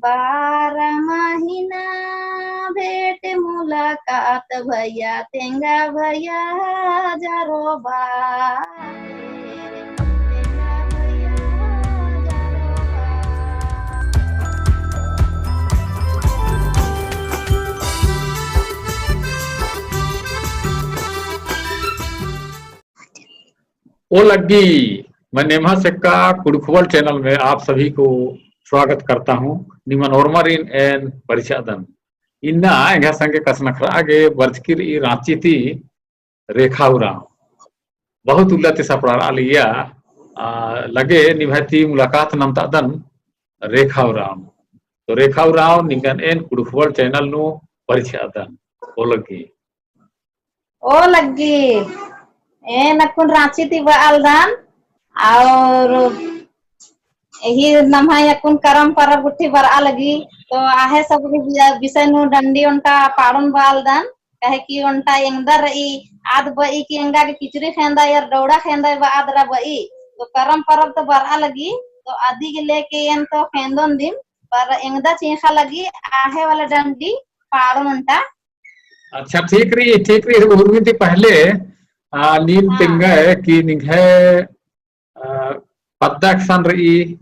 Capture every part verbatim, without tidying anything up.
बारह महीना भेंट मुलाकात भैया, तेंगा भैया हजारों बार। ओ लग्गी, मैं नेम्हा सेक्का कुँड़ुख़ World channel में आप सभी को स्वागत करता हूँ। निमन ओर्मारिन एन परिछादन। इन्ना एंग्है संगे कछनखरआ गे बरचकी रई राँची ती रेखा उराँव। बहुत उल्ला ती सपड़ारआ लगिया, आ, लगे निम्है ती मुलाकात नन्तअदन रेखा उराँव। तो रेखा उराँव निंगन एन कुँड़ुख़ World channel नू परिछादन। ओ लग्गी। ओ लग्गी, एन अक्कुन राँची ती बआलदन, और एही नम्है अक्कुन करम परब गुट्ठी बरआ लगी, तो आहे सब गही बि-, बिसय नू डंडी ओन्टा पाड़ोन बआलदन, काहे कि ओन्टा एंगदर रई, आद बई कि एंगा गे किचरी खेंदा या डौड़ा खेंदा बआ दरा बई, तो करम परब तो बरआ लगी, तो अदी गे लेके एन तो खेंदोन दिम, पर एंगदा चींख़ा लगी, आहे वाला डंडी पाड़ोन ओन्टा। अच्छा, ठीक रई, ठीक रई। उर्मी ती पहले, आ, नीम हाँ। तेंगा है कि निंग्है, आ, पद्दा एकसन रई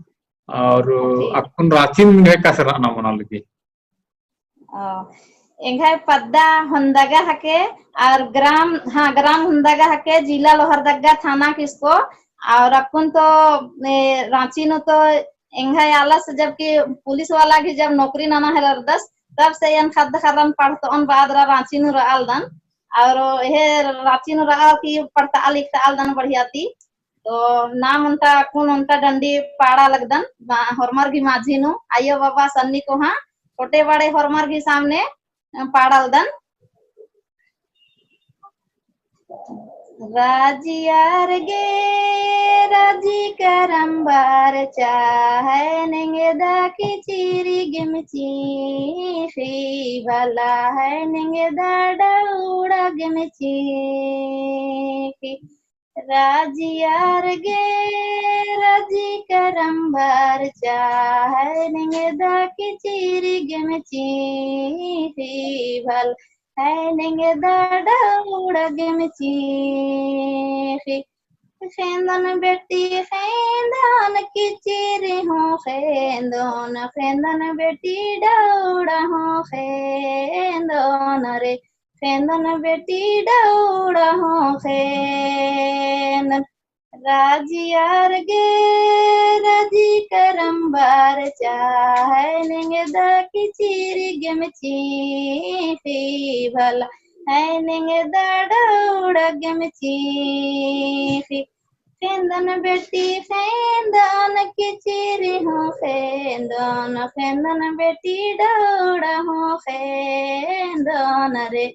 और जी। अक्कुन राँची नू निंग्है कस रअना मना लगी? आ, एंग्है पद्दा होन्दगा हके और ग्राम, हाँ, ग्राम होन्दगा हके, जिला लोहरदगा, थाना किसको। और अक्कुन तो, ए, राँची नू तो एंग्है आलस जबकि पुलिस वाला गही जब नौकरी नना हेलरदस, तब से एन ख़द्द ख़र्रन पढ़तओन बआ दरा राँची नू रआलदन। और हे राँची नू रआ की पढ़तआ लिखतआलदन बढ़िया ती। तो नाम ओन्टा अक्कुन ओन्टा डंडी पाड़ा लगदन, मा-, होरमर गही माझी नू, अयो बाबा सन्नी कोहाँ, छोटे बड़े होरमर गही सामने पाड़ालदन। राजी आर गे राजी करम बरचा है, नेंगदा किचिरी गे में चींख़ी भला है, नेंगदा डौड़ा गे में चींख़ी। राजी आर गे राजी करम बरचा है, नेंगदा किचिरी गे में चींख़ी भला है, नेंगदा डौड़ा गे में चींख़ी। खेंदन बेटी खेंदन किचिरी हूँ खेंदन, खेंदन बेटी डौड़ा हूँ खेंदन रे, खेंदन बेटी डौड़ा हूँ खेंदन। राजी आर गे राजी करम बरचा है, नेंगदा किचिरी गे में चींख़ी भला है, नेंगदा डौड़ा गे में चींख़ी। खेंदन बेटी खेंदन किचिरी हूँ खेंदन, खेंदन बेटी डौड़ा हूँ खेंदन रे,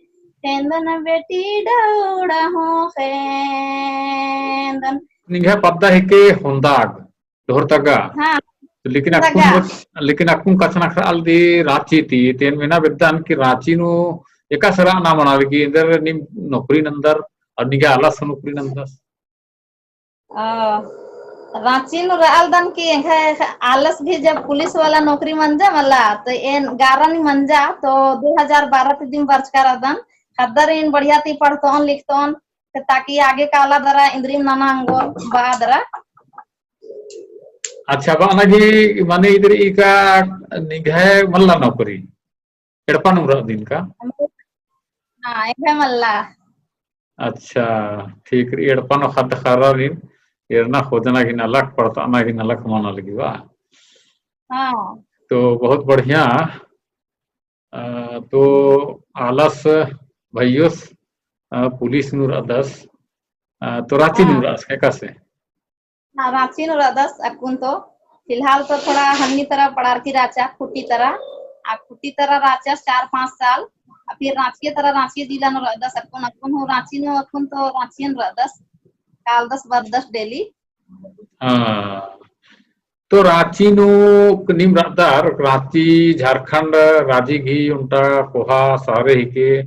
खेंदन बेटी डौड़ा हूँ खेंदन। निंग्है पद्दा हिके होन्दाग, लोहरदगा। हाँ, तो लेकिन अक्कुन, लेकिन अक्कुन कछनखरआ लगी राँची ती, तो एन मेना बेद्दन कि राँची नू एकासे रअना मना लगी, एन्देर नीम नौकरी नन्दर, और निंग्है आलस नौकरी नन्दस। अ, राँची नू रआलदन कि एंग्है आलस भी जब पुलिस वाला नौकरी मंजा मला, तो एन गारा नी मंजा, तो दो हजार बारह ती दिम बरचका रअदन, ख़द्दर एन बढ़िया ती पढ़तओन लिखतओन, तो ताकि आगे काला दरा इन्द्रिम नना ओंगोन बआ दरा। अच्छा, बअना गे माने इदिर एका निंग्है मल्ला नौकरी? एड़पा नू रअदिन का? हाँ, एंग्है मल्ला। अच्छा, ठीक रई, एड़पा नू ख़द्द ख़र्रारिन, एरना खोजना गे नलख, पढ़तअना गे नलख मना लगी बा। हाँ। तो बहुत बढ़िया। अ, तो आलस भइयोस, अ, पुलिस नू रअदस, अ, तो राँची नू हाँ। रअस, एकासे? हाँ, राँची नू रअदस अक्कुन तो। फिलहाल तो थोड़ा हन्नी तरा पड़ारकी रहचा, खूँटी तरा। आ खूँटी तरा रहचा चार पाँच साल। आ फिर राँची तरा, राँची जिला नू रअदस अक्कुन, अक्कुन हूँ राँची नू, अक्कुन तो राँची नू रअदस। कालदस बरदस daily। हाँ। तो राँची नू नीम रअदर, राँची झारखंड राजी गही ओन्टा कोहा सहरे हिके,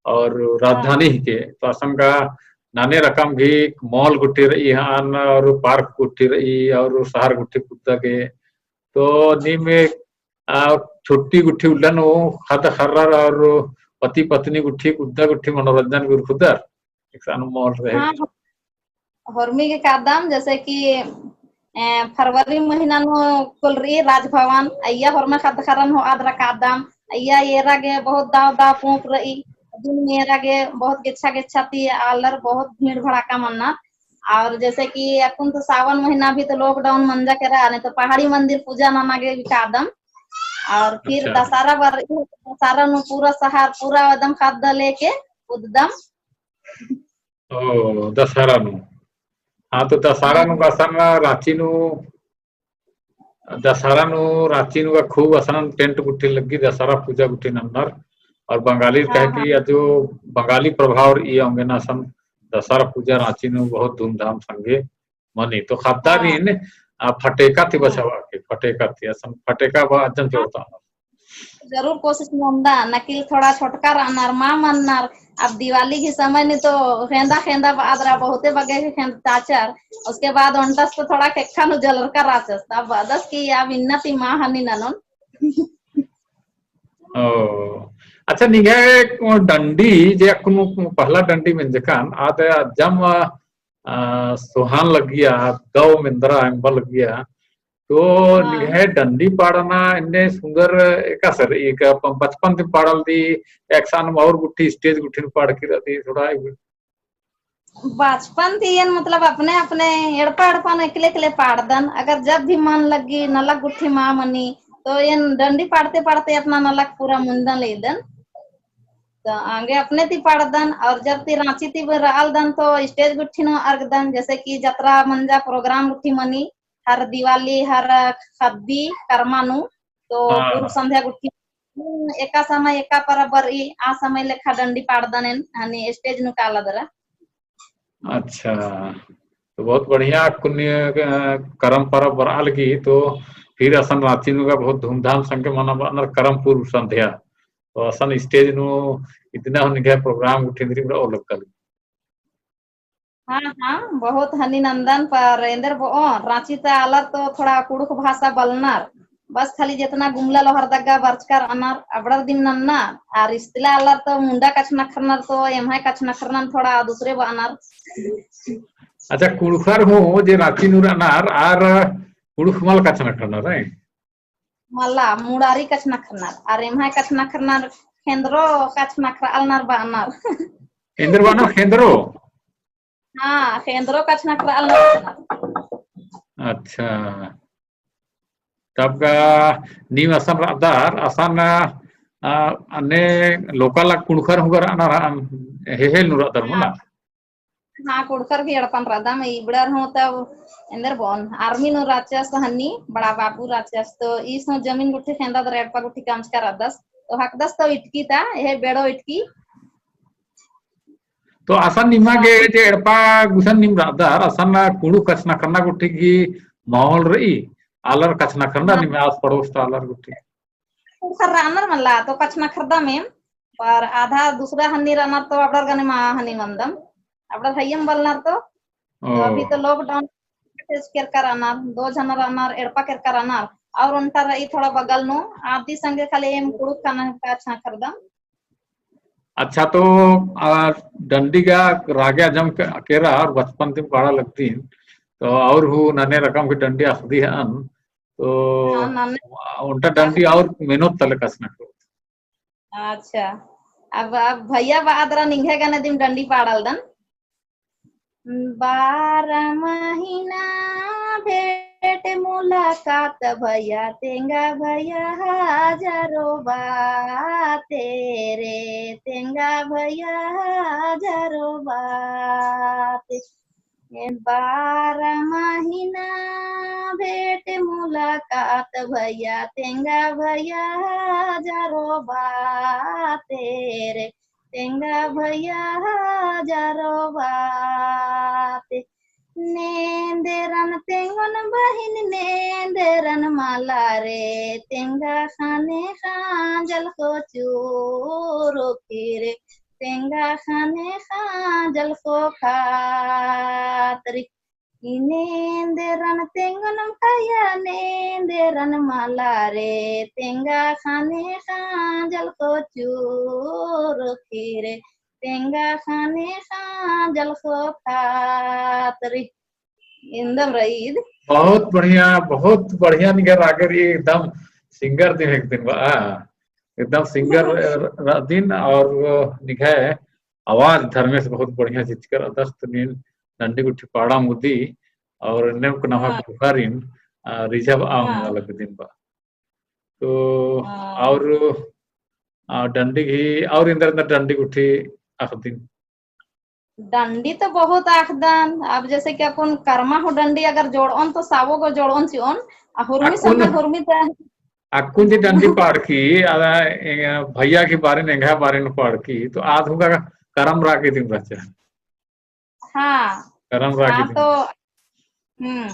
और हाँ। राजधानी हिके, तो असन गा नाने रकम गही mall गुट्ठी रई हन, और park गुट्ठी रई, और शहर गुट्ठी कुद्दा गे। तो नीम एक आ, छुट्टी गुट्ठी उल्ला नू ख़द्द ख़र्रर और पति पत्नी गुट्ठी कुद्दा गुट्ठी मनोरंजन गुरखुदर एकसानु मोल रहे। हाँ, होरमी गे कादम, जैसे कि, ए, फरवरी महीना नू कुल रई राजभवन, अइया होरमा ख़द्द ख़र्रन होआ दरा कादम, अइया एरा गे बहुत दाव दाव पूँप रई, अदिन एरा गे बहुत गेच्छा गेच्छा ती आलर बहुत भीड़ भड़ाका मन्नर। और जैसे कि अक्कुन तो सावन महीना भी तो lockdown मंजा केरा, नहीं तो पहाड़ी मंदिर पूजा नना गे भी कादम। और फिर अच्छा। दशहरा बर, दशहरा नू पूरा शहर, पूरा एकदम ख़द्द लेके कुद्दम। ओ, दशहरा नू। हाँ, तो दशहरा नू हाँ। असन राँची नू, दशहरा नू राँची नू का खूब असन tent गुट्ठी लग्गी, दशहरा पूजा गुट्ठी नन्नर। और बंगाली हाँ, कहे कि हाँ। या जो बंगाली प्रभाव रई औंगे ना असन दशहरा पूजा राँची नू बहुत धूमधाम संगे मनी। तो ख़द्दारिन, हाँ। आ, फटेका ती हाँ। बचाबआ के, फटेका ती, असन फटेका बा अज्जम हाँ। जोरता। जरूर कोशिश नंदन, नकिल थोड़ा छोटका रअनर, मा मन्नर। अब दिवाली की समय नू तो खेंदा खेंदा बआ दरा बहुते बग्गे के खेंदताचर। उसके बाद ओन्टस तो थोड़ा खेक्खा नू जलरका रहचस। तब बअदस कि अब इन्ना ती मा हनी ननोन। ओ, अच्छा, निंग्है डंडी जे अक्कुन पहला डंडी मेंजकन, आद अज्जम, आ, सोहान लग्गिया, दव मेंदरा एम्बा लग्गिया, तो हाँ। निंग्है डंडी पाड़ना एन्ने सुंदर एकासे रई, एक अपन बचपन ती पाड़लदी, एकसन और गुट्ठी stage गुट्ठी नू पाड़की रअदी, थोड़ा एक बचपन ती एन मतलब अपने, अपने एड़पा, एड़पा नू एकले, एकले पाड़दन। अगर जब भी मन लग्गी, नलख गुट्ठी मा मनी, तो एन डंडी पाड़ते, पाड़ते अपना नलख पूरा मुंजदन लइदन। तो आगे अपने ती पाड़दन, और जब ती राँची ती रआलदन, तो stage गुट्ठी नू अरगदन, जैसे कि जतरा मंजा program गुट्ठी मनी, हर दिवाली, हर ख़द्दी करमा नू, तो हाँ। पूर्व संध्या गुट्ठी एका समय एका परब बरई, आ समय लेखा डंडी पाड़दन एन, हनी stage नू काला दरा। अच्छा, तो बहुत बढ़िया। अक्कुन, अ, करम परब बरआ लगी, तो फिर असन राँची नू गा बहुत धूमधाम संगे मनाबअनर करम पूर्व संध्या। तो असन stage नू इदिना हूँ निंग्है program गुट्ठी एन्देर बड़ा ओ लग्गा लगी। हाँ, हाँ, बहुत हनी नंदन, पर एन्देर बओन, राँची ता आलर तो थोड़ा कुँड़ुख़ भाषा बलनर, बस खाली जेतना गुमला लोहरदगा बरचका रअनर, अबड़र दिम नन्नर, आर इस्तला आलर तो मुंडा कछनखरनर तो एम्है कछनखरनन थोड़ा दूसरे बअनर। अच्छा, कुँड़ुख़र हूँ जे राँची नू रअनर, आर कुँड़ुख़ मल कछनखरनर, हैं? मला, मुड़ारी कछनखरनर, आर एम्है कछनखरनर, खेंदरो कछनखरआलनर बअनर। एन्देर बअनर खेंदरो? हाँ, खेंदरो कछनखरआलनर बअनर। अच्छा। तब का नीम असन रअदर, असन, आ, अन्ने local कुँड़ुख़र हूँ गा रअनर, हेहेल नू रअदर मला? हाँ। हाँ, कुँड़ुख़र भी एड़पन रअदम, इबड़र हूँ तब एन्देर बओन, army नू रहचस हनी, बड़ा बाबू रहचस, तो ईस हूँ जमीन गुट्ठी खेंदा दरा एड़पा गुट्ठी कमचका रअदस, तो हकदस तो इटकी ता, एहे बेड़ो इटकी। तो असन निमा गे जे एड़पा गुसन नीम रअदर, असन कुँड़ुख़ कछनखरना गुट्ठी की माहौल रई, आलर कछनखरनर हाँ। निमा आस पड़ोस ता आलर गुट्ठी। कुँड़ुख़र रअनर मला, तो कछनखरदम एम, पर आधा दूसरा हनी रअनर तो अबड़र गने मा हनी नंदम, अबड़र हइयम बलनर तो, तो ओ। अभी तो lockdown केरका रअनर, दो झन रअनर, एड़पा केरका रअनर, और ओन्टा रई थोड़ा बगल नू, आदी संगे खाली एम कुँड़ुख़ कछनखरदम। अच्छा, तो, आ, डंडी गा रागे अजम क-, केरा और बचपन ती पाड़ा लगदीन, तो और हूँ नन्ने रकम की डंडी अख़दी हन, तो हाँ, नन्ने ओन्टा डंडी और मेहनत तले कछनखरओत। अच्छा, अब, अब भैया बआ दरा निंग्है गने दिम डंडी पाड़ालदन। बारह महीना भेंट मुलाकात भैया, तेंगा भैया हजारों बातें रे, तेंगा भैया हजारों बातें। ए बारह महीना भेंट मुलाकात भैया, तेंगा भैया हजारों बातें रे, तेंगा भैया हजारों बातें। नेंदेरन तेंगोन बहिन नेंदेरन मला रे, तेंगा ख़ने ख़ांजल ख़ो चुरुखी रे, तेंगा ख़ने ख़ांजल ख़ो ख़ातरी। इन्नेंदेरन तेंगोन काया, नेंदेरन मला रे, तेंगा ख़ने ख़ांजल को चूरखी रे, तेंगा ख़ने ख़ांजल को थातरी। इन्दम रई ईद। बहुत बढ़िया, बहुत बढ़िया निंग्है रागे रई, एकदम singer दिम एक दिन बा, एकदम singer रअदिन और निंग्है आवाज धर्मेस बहुत बढ़िया चिचकर अदस तो नीन डंडी गुट्ठी पाड़ा मुदी और नेमक नम्है हाँ। पुकारिन, आ, रिझा बआ हाँ। लगदिन बा। तो हाँ। और, आ, डंडी गही और इन्दर इन्दर डंडी गुट्ठी अख़दिन। डंडी तो बहुत अख़दन। अब जैसे कि अक्कुन करमा हूँ डंडी अगर जोड़ओन तो सावो गो जोड़ओन चिओन। आ हुरमी अक्कुन समय हुरमी तो अक्कुन जे डंडी पाड़की, आ, ए, भैया की बारे में, एंग्है बारे में पाड़की, तो आद हूँ का करम रागे दिम रहचा। हाँ। करम रागे हाँ, दिम। तो, हम्म।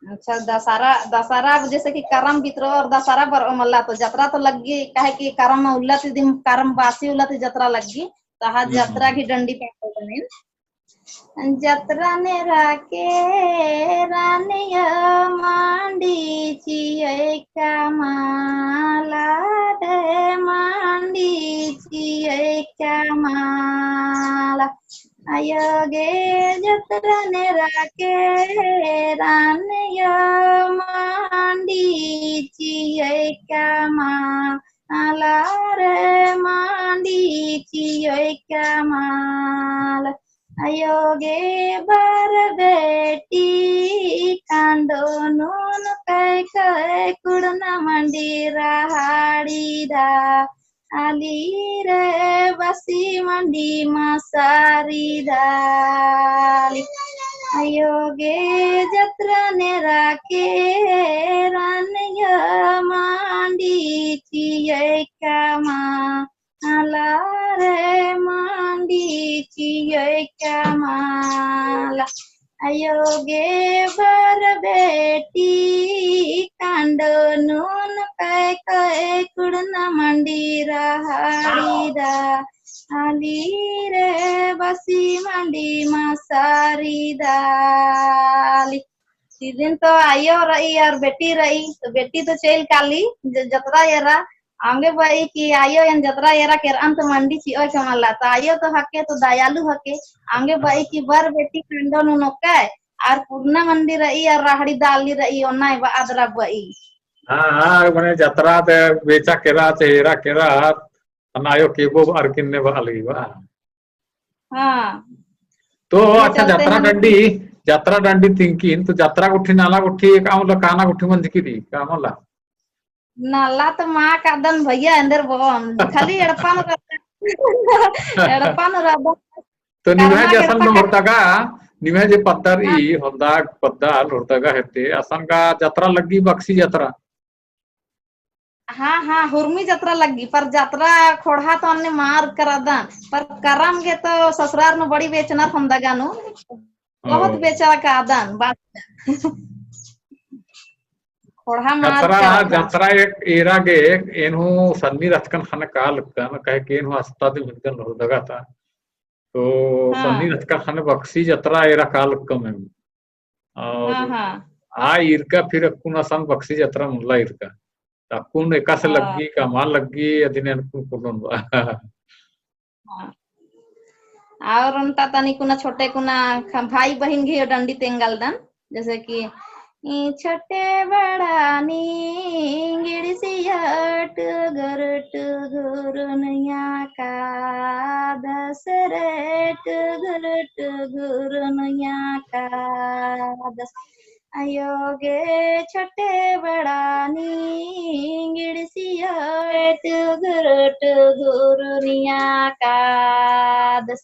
अच्छा, दशहरा, दशहरा अब जैसे कि करम बितरो और दशहरा बरओ मल्ला, तो जतरा तो लग्गी, काहे कि करम उल्ला ती दिम, करम बासी उल्ला ती जतरा लग्गी, तो हाँ, हम्म, जतरा हम्म। की डंडी पाड़ो बनिन। जतरा नेरा केरा निया मांडी चिअय का माला रे, मांडी चिअय का माला। अयो गे जतरा नेरा केरा निया मांडी चिअय का माला रे, मांडी चिअय का माला। अयो गे बर बेटी कांडो नून कय कय कुड़ना मंडी रहाड़ी दा। आली रे बसी मंडी मसारी दाली। अयो गे जतरा नेरा केरा निया मांडी चिअय का मा माला रे मांडी चिअय का माला। अयो गे बर बेटी कांडो नून कय कय कुड़ना मंडी रहाड़ी दा। आली रे बसी मंडी मसारी दाली। इदिन तो आयो रई और बेटी रई, तो बेटी तो चइल काली ज-, जतरा एरा। अवंगे बई कि आयो एन जतरा एरा केरअन तो मंडी चिओय का मला, तो आयो तो हके तो दयालु हके। अवंगे बई कि बर बेटी कांडो नू नोकय, और कुड़ना मंडी रई और रहाड़ी दाली रई, ओन्ना एबा अदरा बई। हाँ, हाँ, मने जतरा ते बेचा केरा, चहेरा केरा, अना आयो केबो अरकिन ने बआ लगी बा। हाँ। तो तो अच्छा, चलते जतरा हैं। डंडी, जतरा डंडी तिंकिन, तो जतरा गुट्ठी, नाला गुट्ठी, एकाम ला काना गुट्ठी मंजकी रई, का मला? नाला तो मा कादन भैया, एन्देर बओन, खाली एड़पा नू रअदन। एड़पा नू रअदन। तो निम्है करमा जे असन एड़पा का लोहरदगा, निम्है जे पद्दा रई, हाँ। होलदा पद्दा लोहरदगा हेद्दे, असन का जतरा लग्गी बक्सी जतरा। हाँ, हाँ, हुरमी जतरा लग्गी, पर जतरा खोड़हा तो अन्ने मार करादन, पर करम गे तो ससुरार नू बड़ी बेचनर होलदगा नू, बहुत ओ। बेचा कादन, बात। खोड़हा मार जतरा, करादन। जतरा एक एरा गे, एन हूँ सन्नी रहचकन ख़ने का लक्कन, काहे कि एन हूँ अस्ता दिम हिकदन लोहरदगा ता। तो हाँ। सन्नी रहचकन ख़ने बक्सी जतरा एरा का लक्कम है। और हाँ, हाँ। आ ईरका फिर अक्कुन असन बक्सी जतरा मुल्ला ईरका। अक्कुन एकासे हाँ। लग्गी, का मा लग्गी, अदिन अक्कुन कुलोन बा। हाँ। और ओन्टा तनी कुना छोटे कुना ख-, भाई बहिन गही डंडी तेंगालदन, जैसे कि, ई छोटे बड़ा निंगिड़सिया टुगुर टुगुर नुया कादस रे, टुगुर टुगुर नुया कादस। अयो गे छोटे बड़ा निंगिड़सिया टुगुर टुगुर नुया कादस।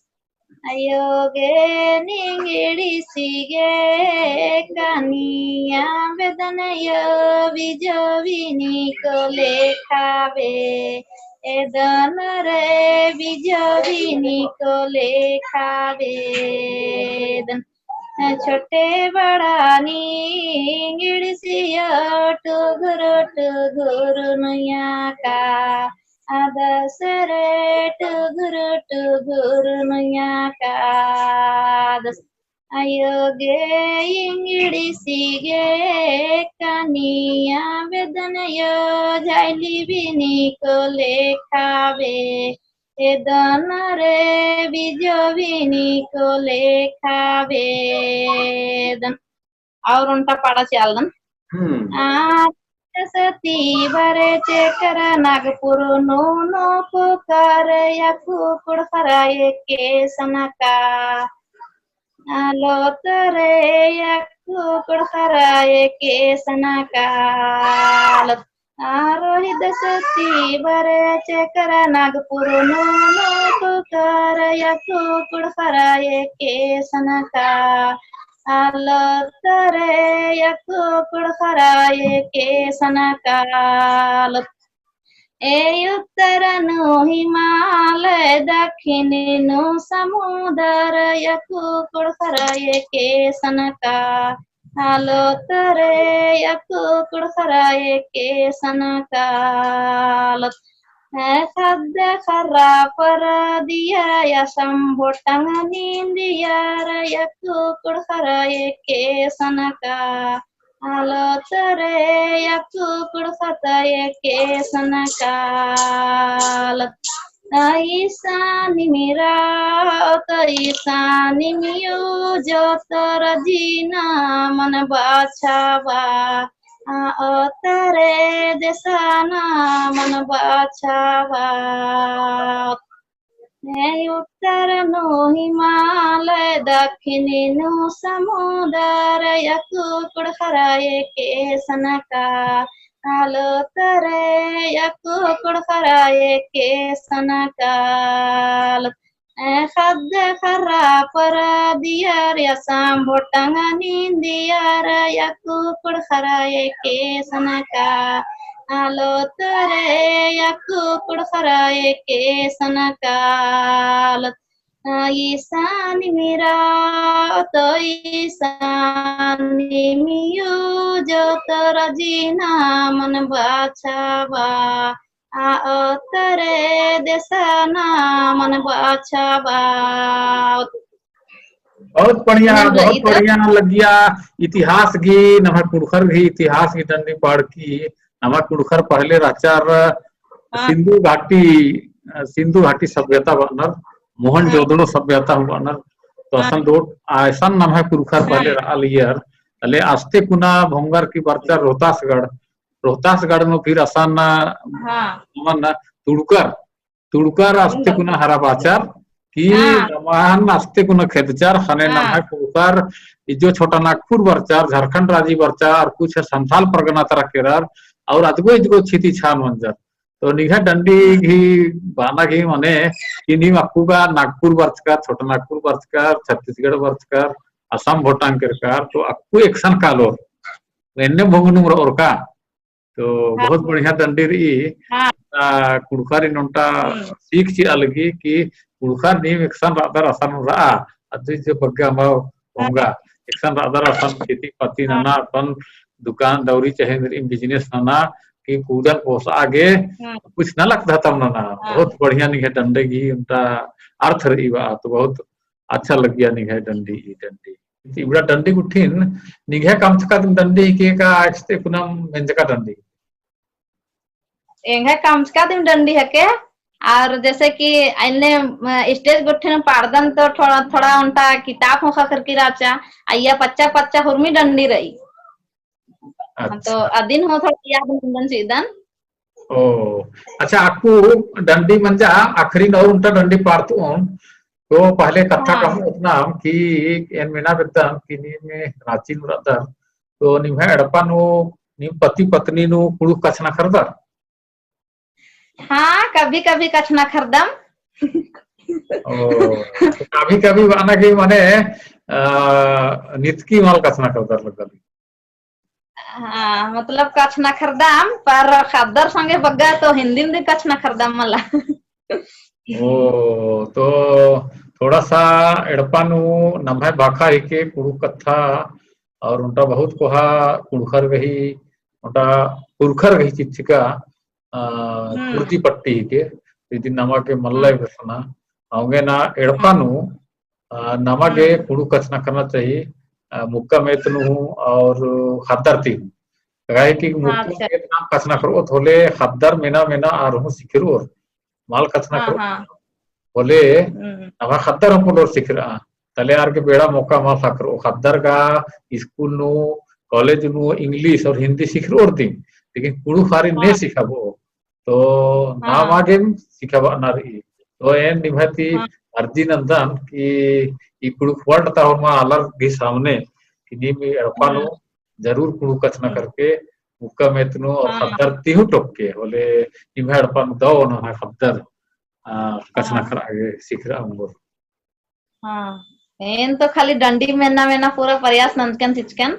अयो गे निंगिड़सी गे कनिया बेदन यो बिजोबिनी को लेखाबे। एदन रे बिजोबिनी को लेखाबे। एदन छोटे बड़ा निंगिड़सियो टुगुर टुगुर नुया कादस रे, टुगुर टुगुर नुया कादस। अयो गे इंगड़िसी गे कनिया बेदन यो झाइली बिनी को लेखाबे। एदन रे बिजो बिनी को लेखाबे। एदन और ओन्टा पाड़ा चालदन। हम्म। आ, सती बरे चेकर नागपुर नूनो पुकार यक्कु कुड़खरा एकेसनका। आलो तरे यक्कु कुड़खरा एकेसनका। आलो आरो ही दसती बरे चेकर नागपुर नूनो पुकार यक्कु कुड़खरा एकेसनका। आलो तरे यक्कु कुड़खरा एकेसनका। आलो ए उत्तर नू हिमालय, दक्षिण नू समुदर, यक्कु कुड़खरा एकेसनका। आलो तरे यक्कु कुड़खरा एकेसनका। आलो ए खद्द खर्रा पर दियर या शंभो टंग नींदियर, यक्कु कुड़खरा एकेसनका। आलो तरे यक्कु कुड़खरा एकेसनका। आलो तइसा निमिरा, तइसा निमियो जो तोर जीना मन बाछाबा। आ, ओ तरे देसना मन बाछाबा। ए उत्तर नू हिमालय, दक्षिण नू समुदर, यक्कु कुड़खरा एकेसनका। आलो तरे यक्कु कुड़खरा एकेसनका। आलो ए खद्द खर्रा पर दियर या शंभो टंग नींदियर, यक्कु कुड़खरा एकेसनका। आलो तरे यक्कु कुड़खरा एकेसनका। आलो तइसा निमिरा, तइसा निमियो जो तोर जीना मन बाछाबा। आ, ओ तरे देसना मन बाछाबा। बहुत बढ़िया, बहुत बढ़िया लगिया। इतिहास गही, नम्है कुँड़ुख़र गही इतिहास गही डंडी पाड़की। नम्है कुँड़ुख़र पहले रहचर हाँ। सिंधु घाटी, सिंधु घाटी सभ्यता बअनर, मोहनजोदड़ो सभ्यता हूँ बअनर। तो हाँ। असन डोट, असन नम्है कुँड़ुख़र पहले हाँ। रआ लगियर। तले अस्ते कुना भोंगर की बरचर रोहतासगढ़, रोहतासगढ़ नू फिर असन हाँ। नमन तुड़कर, तुड़कर अस्ते तुड़कर। कुना हरा बाचर कि हाँ। नमन अस्ते कुना खेदचर, ख़ने हाँ। नम्है कुँड़ुख़र इज्जो छोटा नागपुर बरचर, झारखंड राजी बरचर, और कुछ संथाल परगना तरा केरर, और अदगो इदगो छिती छान मंजर। तो निंग्है डंडी गही बअना गही मने कि नीम अक्कु गा नागपुर बरचकर, छोटा नागपुर बरचकर, छत्तीसगढ़ बरचकर, असम भोटांग केरकर, तो अक्कु एकसन कालोर। एन्ने भोंगनुम रओर का। तो हाँ। बहुत बढ़िया डंडी रई। हाँ। आ, कुँड़ुख़ारिन ओन्टा हम्म। सीख चिआ लगी कि कुँड़ुख़ार नीम एकसन रअदर असन रआ, अदि जे बग्गे अमा हाँ। ओंगा, एकसन रअदर असन खेती पाती हाँ। नना, अपन दुकान दौरी चाहे निरिम business नना, कि पूदन पोसआ गे हाँ। कुछ न लगदत अमा नना। हाँ। बहुत बढ़िया निंग्है डंडी गही ओन्टा अर्थ रई बआ, तो बहुत अच्छा लगिया निंग्है डंडी, ई डंडी। इबड़ा डंडी गुट्ठिन, निंग्है कमचका दिम डंडी हिके का अस्ते कुना मेंजका डंडी? एंग्है कमचका दिम डंडी हिके, और जैसे कि एन्ने, अ, stage गुट्ठिन पाड़दन तो थोड़ा, थोड़ा ओन्टा किताब हूँ ख़क्खर की रहचा, अइय्या पच्चा पच्चा हुरमी डंडी रई। अच्छा। तो अदिन हूँ थोड़ा याद नंदन चिअदन। ओ, अच्छा, अक्कु डंडी मंजा आखिरी नू ओन्टा डंडी पाड़तओन, तो पहले कत्था हाँ। कहूँ ओतनाम कि एन मेना बेद्दन कि नीम राँची नू रअदर, तो निम्है एड़पा नू नीम पति पत्नी नू कुँड़ुख़ कछनखरदर? हाँ, कभी कभी कछनखरदम। ओ, तो कभी कभी बअना कि मने, अ, नितकी मल कछनखरदर लगल। हाँ, मतलब कछनखरदम, पर ख़द्दर संगे बग्गे तो हिन्दी में कछनखरदम मला। ओ, तो थोड़ा सा एड़पा नू नम्है भाखा हिके कुँड़ुख़ कत्था, और ओन्टा बहुत कोहा कुँड़ुख़र गही, ओन्टा पुरखर गही चिच्चका, अ, हम्म। कुर्जी पट्टी हिके, इदिन नमा गे मल्ला हाँ। बेसना, औंगे ना एड़पा हाँ। नू, अ, नमा गे हम्म। कुँड़ुख़ कछनखरना चाहिए, अ, मुक्का मेत नू हूँ और ख़द्दर ती हूँ। काहे कि हाँ, मुक्का अच्छा। मेत नाम कछनखरओत होले ख़द्दर मेना मेना आर हूँ सिखरओर। मल कछनखरओत हाँ। होले हम्म। नमा ख़द्दर हूँ पोल्लोर सिखरआ। तले आर गे बेड़ा मौका मल ख़क्खरओ। ख़द्दर गा school नू, college नू English और हिंदी सिखरओर दिम, लेकिन कुँड़ुख़ आरिन ने हाँ। सिखाबओ। तो नाम हाँ। आगेम सिखाबअना रई। तो एन निम्है ती हाँ। अर्जी नंदन कि ई कुँड़ुख़ word ता होरमा आलर गही सामने कि नीम एड़पा नू हम्म। जरूर कुँड़ुख़ कछनखरके, मुक्का मेत नू और हाँ। ख़द्दर ती हूँ टोक्के होले निम्है एड़पा नू दव नम्है ख़द्दर, आ, हाँ। कछनखरआ गे सिखरआ ओंगोर। हाँ, एन तो खाली डंडी मेना मेना पूरा प्रयास नंजकन चिचकन।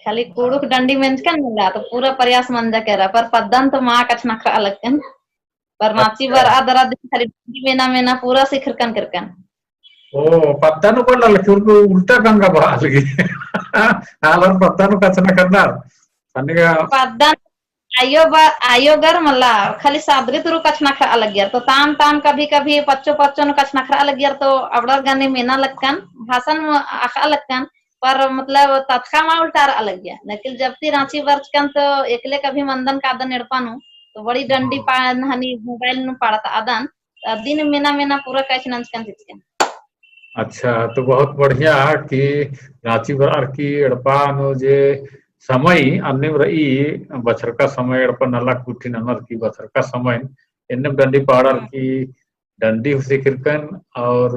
खाली कुँड़ुख़ डंडी मेंजकन मला, तो पूरा प्रयास मंजा केरा, पर पद्दन तो मा कछनखरआ लगकन। पर राँची अच्छा। बरआ दरा दिन खाली डंडी मेना मेना पूरा सिखरकन केरकन। ओ, पद्दा नू बल्ला लखुर को उल्टा गंगा बहा लगी। आलर पद्दा नू कछनखरनर। तनिका पद्दा आयो बा, आयो गर मला, खाली सादगी तुरु कछनखरआ लगियर। तो ताम ताम कभी कभी पच्चो पच्चो नू कछनखरआ लगियर, तो अबड़र गने मेना लगकन, भाषण अख़आ लगकन, पर मतलब ततख़ा मा उल्टारआ लगिया। लेकिन जब ती राँची बरचकन तो एकले कभी मंदन कादन एड़पा नू, तो बड़ी डंडी हाँ। पा-, हनी mobile नू पाड़तआदन, अदिन मेना मेना पूरा catch नंजकन चिचकन। अच्छा, तो बहुत बढ़िया कि राँची बरअर की एड़पा नू जे समय अन्नेम रई, बछरका समय एड़पा नलख गुट्ठी ननर की बछरका समय एन्नेम डंडी पाड़र हम्म। की डंडी हूँ सिखरकन और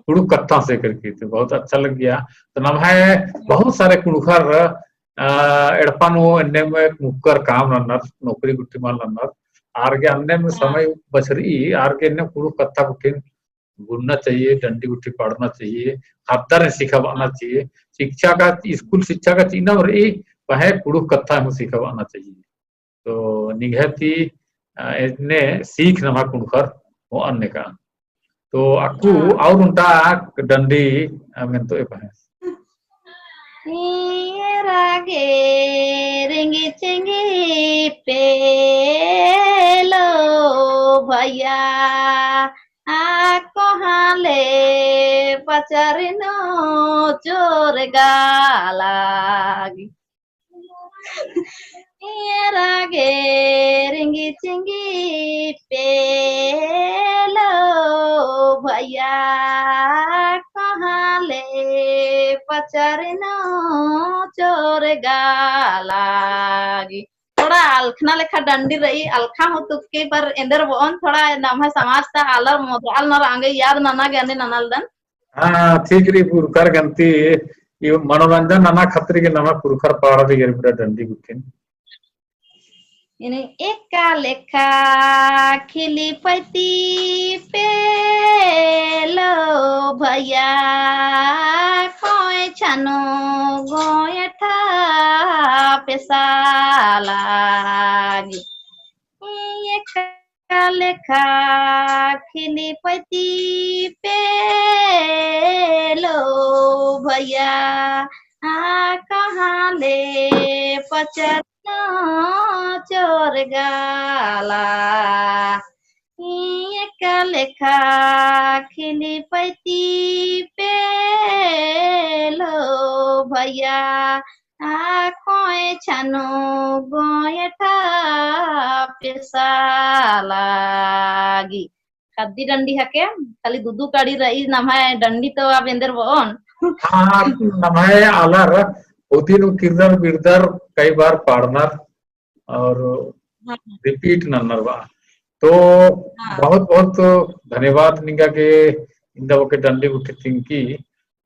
कुँड़ुख़ कत्था सिखरकी, तो बहुत अच्छा लगिया। तो नम्है बहुत सारे कुँड़ुख़र, अ, एड़पा नू एन्नेम मुक्कर काम ननर, नौकरी गुट्ठी मल ननर, आर गे अन्नेम हाँ। समय बछरई, आर गे एन्नेम कुँड़ुख़ कत्था गुट्ठिन बुनना चाहिए, डंडी गुट्ठी पाड़ना चाहिए, ख़द्दर सिखाबअना हाँ। चाहिए। शिक्षा का, school शिक्षा का चिअनम रई, पहें कुँड़ुख़ कत्था हूँ सिखाबअना चाहिए। तो निंग्है ती, अ, एन्ने सीख नमा कुँड़ुख़र होअन नेका। तो अक्कु हाँ। और ओन्टा डंडी, अ, मेनतोय पहें। एरा गे रिंगी चिंगी पेलो भैया, आ कोहाँ ले पचरिनो चोर गालागी। एरा गे रिंगी चिंगी पेलो भैया, कोहाँ ले पचरिनो चोर गालागी। थोड़ा अलखना लेखा डंडी रई, अलखा हूँ तुक्की पर एन्देर बओन थोड़ा नम्है समाज ता आलर मोदराल नर आंगे याद नना गे अन्ने ननालदन। हाँ, ठीक रई, पुरखर गन्ती, ई मनोरंजन नना खतरी गे नमा पुरखर पाड़ा दी गे रई बेड़ा डंडी गुट्ठिन। इन्ने एका लेखा खिली पैती पेलो भैया, कोय छनो गोयठा पेसा लागी। एका लेखा खिली पैती पेलो भैया, आ कोहाँ ले पचरिनो चोर गाला। एका लेखा खिली पैती पेलो भैया, आ कोय छनो गोयठा पेसा लागी। खद्दी डंडी हके, खाली दुदु कड़ी रई, नम्है डंडी तो अब एन्देर बओन। हाँ, नम्है आलर, ओती नू किर्रर बिर्दर कई बार पाड़नर और हाँ। Repeat नन्नर बा। तो हाँ। बहुत बहुत धन्यवाद निंगा गे, इन्दा बके डंडी गुट्ठी तिंकी।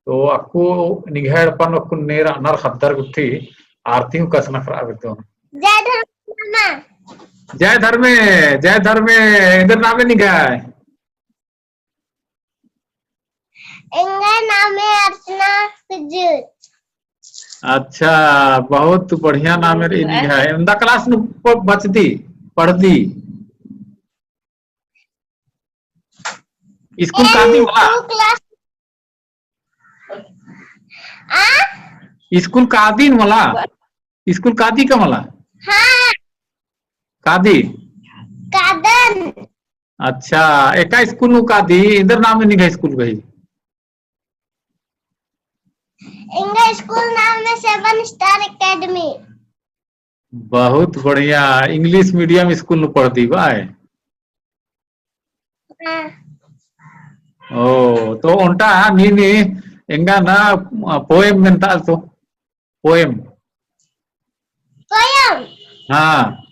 तो अक्कु निंग्है एड़पा नू अक्कु नेर अनर ख़द्दर गुट्ठी आर ती हूँ कछनखरआ बेद्दन। जय धर्मे मामा। जय धर्मे, जय धर्मे, एन्देर नामे निंग्है? एंग्है नामे अर्चना कुजूर। अच्छा, बहुत बढ़िया नामे रई निंग्है। एवंदा class नू प-, बचदी, पढ़दी? स्कूल कादी मला? आ? स्कूल कादिन मला? स्कूल कादी का मला? हाँ। कादी? कादन। अच्छा, एका स्कूल नू कादी, एन्देर नामे निंग्है स्कूल गही? स्कूल नाम है सेवन स्टार एकेडमी। बहुत बढ़िया। English medium स्कूल नू पढ़दी बाय? हाँ। ओ, तो ओन्टा नीन एंगा ना, आ, poem मेन्ता तो। Poem। Poem? हाँ।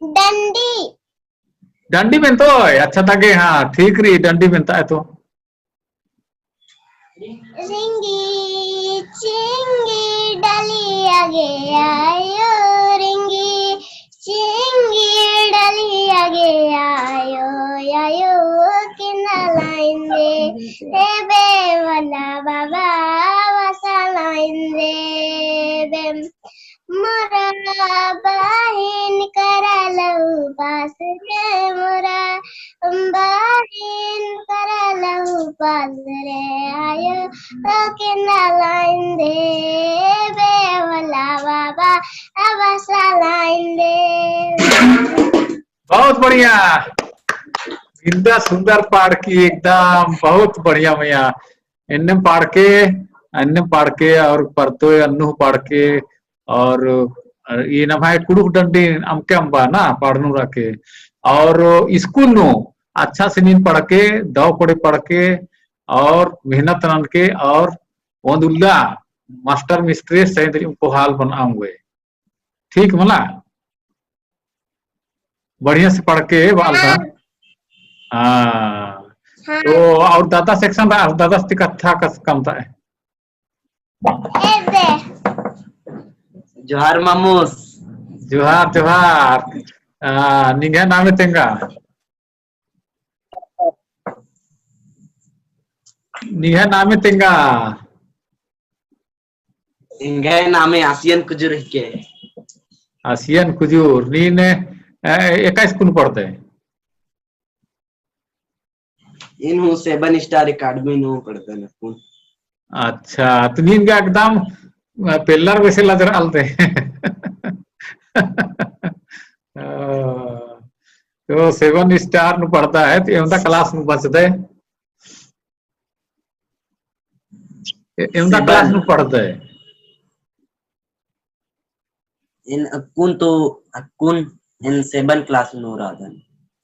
डंडी। डंडी मेन्तो, अच्छा ताके, हाँ, ठीक रई, डंडी मेन्ता है तो। रिंगी चिंगी डलिया गे आयो, रिंगी चिंगी डलिया गे आयो, आयो किना लाइन दे, ए बे वाला बाबा वसा लाइन दे, बे मोरा बहिन करा लहू पास रे, मोरा बहिन करा लहू पास रे, आयो तो किना लाइन दे, बे वाला बाबा, अब सा लाइन दे। बहुत बढ़िया। इन्दा सुंदर पाड़की एकदम, बहुत बढ़िया मइय्याँ। एन्नेम पाड़के, एन्नेम पाड़के और परतोय अन्नु पाड़के, और ई नम्है कुँड़ुख़ डंडी अमके अम्बा ना पाड़नुरा के। और स्कूल नू अच्छा से नीन पढ़के, दव पड़े पढ़के, और मेहनत ननके, और ओन्द उल्ला मास्टर मिस्ट्रेस चाहे इन्द्रिम कोहा आल बनआ ओंगोय। ठीक मला? बढ़िया से पढ़के बाल का। हाँ। हाँ। हाँ। तो और दादा सेक्शन रा, दादा से कत्था कस कमता है। एदे। जोहार मामुस। जोहार, जोहार। आ, निंग्है नामे तेंगा? निंग्है नामे तेंगा? एंग्है नामे आसियन कुजूर हिके। आसियन कुजूर, नीन, ए, एका स्कूल पढ़ते? एन हूँ सेवन स्टार एकेडमी नू पढ़ते नकुन। अच्छा, तो नीन गा एकदम, अ, पेल्लर वैसे लजर आलते। अ, तो सेवन स्टार नू पढ़ता है, तो एवंदा क्लास नू बचते? ए-, एवंदा सेवन। क्लास नू पढ़ते? एन अक्कुन तो, अक्कुन एन सेवन क्लास नू रअदन।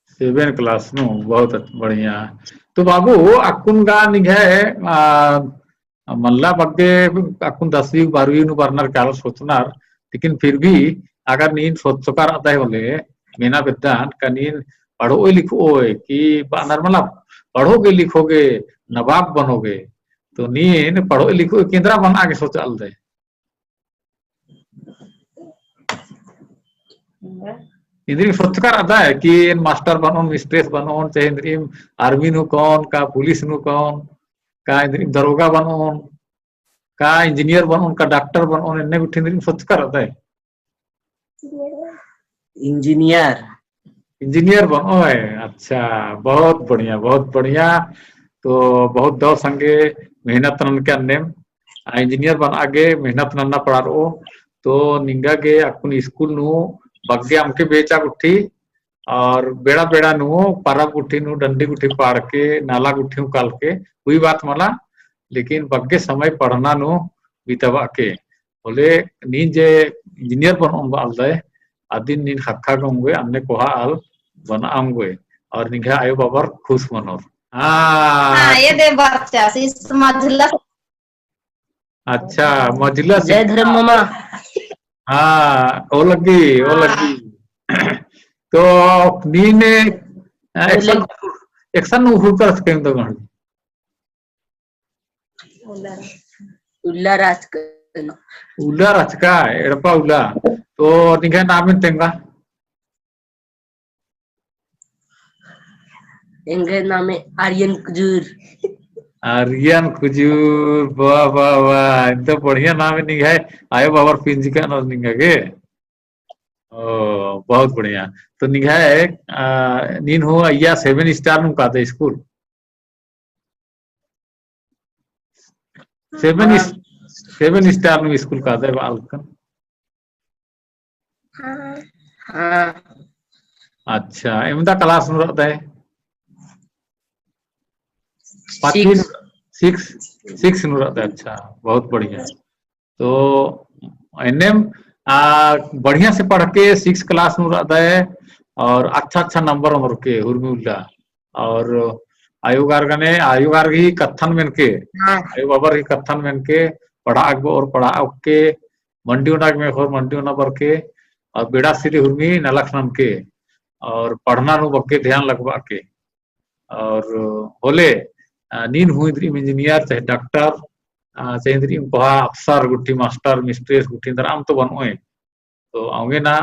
सेवन क्लास नू, बहुत अच्छ-, बढ़िया। तो बाबू, अक्कुन गा निंग्है, आ, मल्ला बग्गे अक्कुन दसवीं बारहवीं नू बरनर काल सोचनर, लेकिन फिर भी अगर नीन सोचका रअदय होले, मेना बेद्दन का नीन पढ़ोय लिखोय कि बअनर मतलब पढ़ोगे लिखोगे नवाब बनोगे, तो नीन पढ़ोय लिखोय केन्द्रा बनआ गे सोचआलदय? इन्द्रिम सोचका रअदय कि एन मास्टर बनओन, मिस्ट्रेस बनओन, चाहे इन्द्रिम आर्मी नू कओन, का पुलिस नू कओन, का इन्द्रिम दरोगा बनओन, का इंजीनियर बनओन, का डॉक्टर बनओन, एन्ने गुट्ठी इन्द्रिम सोचका रअदय? इंजीनियर। इंजीनियर बनओय, अच्छा, बहुत बढ़िया, बहुत बढ़िया। तो बहुत दव संगे मेहनत ननके अन्नेम, आ, इंजीनियर बनआ गे मेहनत नन्ना पड़ारओ। तो निंगा गे अक्कुन स्कूल नू बग्गे अमके बेचा गुट्ठी, और बेड़ा बेड़ा नू परब गुट्ठी नू डंडी गुट्ठी पाड़के, नाला गुट्ठी नू कालके, कोई बात मला, लेकिन बग्गे समय पढ़ना नू बिताबआ के। होले नीन जे इंजीनियर बनओन बआलदय, अदिन नीन ख़क्खा गे ओंगोय, अन्ने कोहा आल बनआ ओंगोय, और निंग्है आयो बाबर खुश मनोर। हाँ। हाँ, एदे बरचा, इस मझला। अच्छा, मझला जय धर्म मामा। हाँ, ओ लग्गी, ओ लग्गी। तो नीन, अ, एकसन, एकसन नू हुरकर सकेम तो गण। उल्ला रहचका। उल्ला रहचका, एड़पा उल्ला। तो निंग्है नामे तेंगा? एंग्है नामे आर्यन कुजूर। आर्यन कुजूर, वाह, वाह, वाह। इन्ता बढ़िया नामे निंग्है। आयो बाबर पिंजका नर निंगा गे। ओ, बहुत बढ़िया। तो निंग्है, आ, नीन हूँ अइय्या सेवन स्टार नू कादय स्कूल? सेवन हाँ। इस-, सेवन स्टार नू स्कूल कादय बालकन? हाँ। हाँ। अच्छा, एवंदा क्लास नू रअदय? पाँचवी नू, Six, six नू रअदय, अच्छा, बहुत बढ़िया। तो एन्नेम, आ, बढ़िया से पढ़ के six class नू रअदय और अच्छा अच्छा number ओंगरके हुरमी उल्ला। और आयो गार गने, आयो गार गही कत्थन मेनके, हाँ। आयो बाबर गही कत्थन मेनके, पढ़ाक बओर पढ़ाओके, मंडी ओना गे मेख़ोर मंडी ओना बरके, और बेड़ा सिरी हुरमी नलख ननके, और पढ़ना नू बग्गे ध्यान लगबाके। और होले, आ, नीन हूँ इन्द्रिम engineer चाहे doctor, आ, चाहे इन्द्रिम कोहा अफसर गुट्ठी, master, mistress गुट्ठी दराम तो बनओय। तो अवंगे ना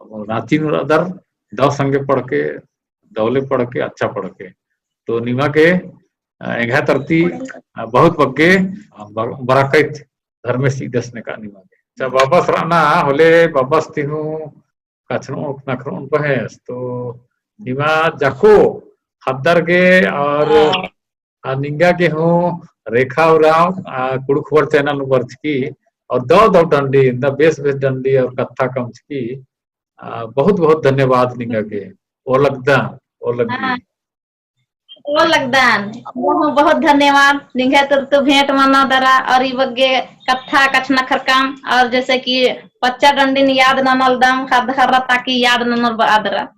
राँची नू रअदर, दव संगे पढ़के, दवले पढ़के, अच्छा पढ़के। तो निमा गे, आ, एंग्है तरती, आ, बहुत बग्गे, आ, बर-, बरकत धर्मेस चिअदस नेका निमा गे। अच्छा, बाबस रअना, होले बाबस ती हूँ कछनओन नखरओन पहेंस, तो निमा जाको ख़द्दर गे और हाँ। आ, निंगा गे हूँ रेखा उराँव, आ, कुँड़ुख़ बड़ channel नू बरचकी, और दव दव डंडी, द बेस बेस डंडी और कत्था कमचकी, आ, बहुत बहुत धन्यवाद निंगा गे। ओलगदन, ओलगदन। हाँ। ओलगदन। बहुत बहुत धन्यवाद। निंग्है तुरतु भेंट मना दरा और ई बग्गे कत्था कछनखरकम और जैसे कि पच्चा डंडीन याद ननलदम, ख़द्द ख़र्रा ताकि याद ननल बआ दरा।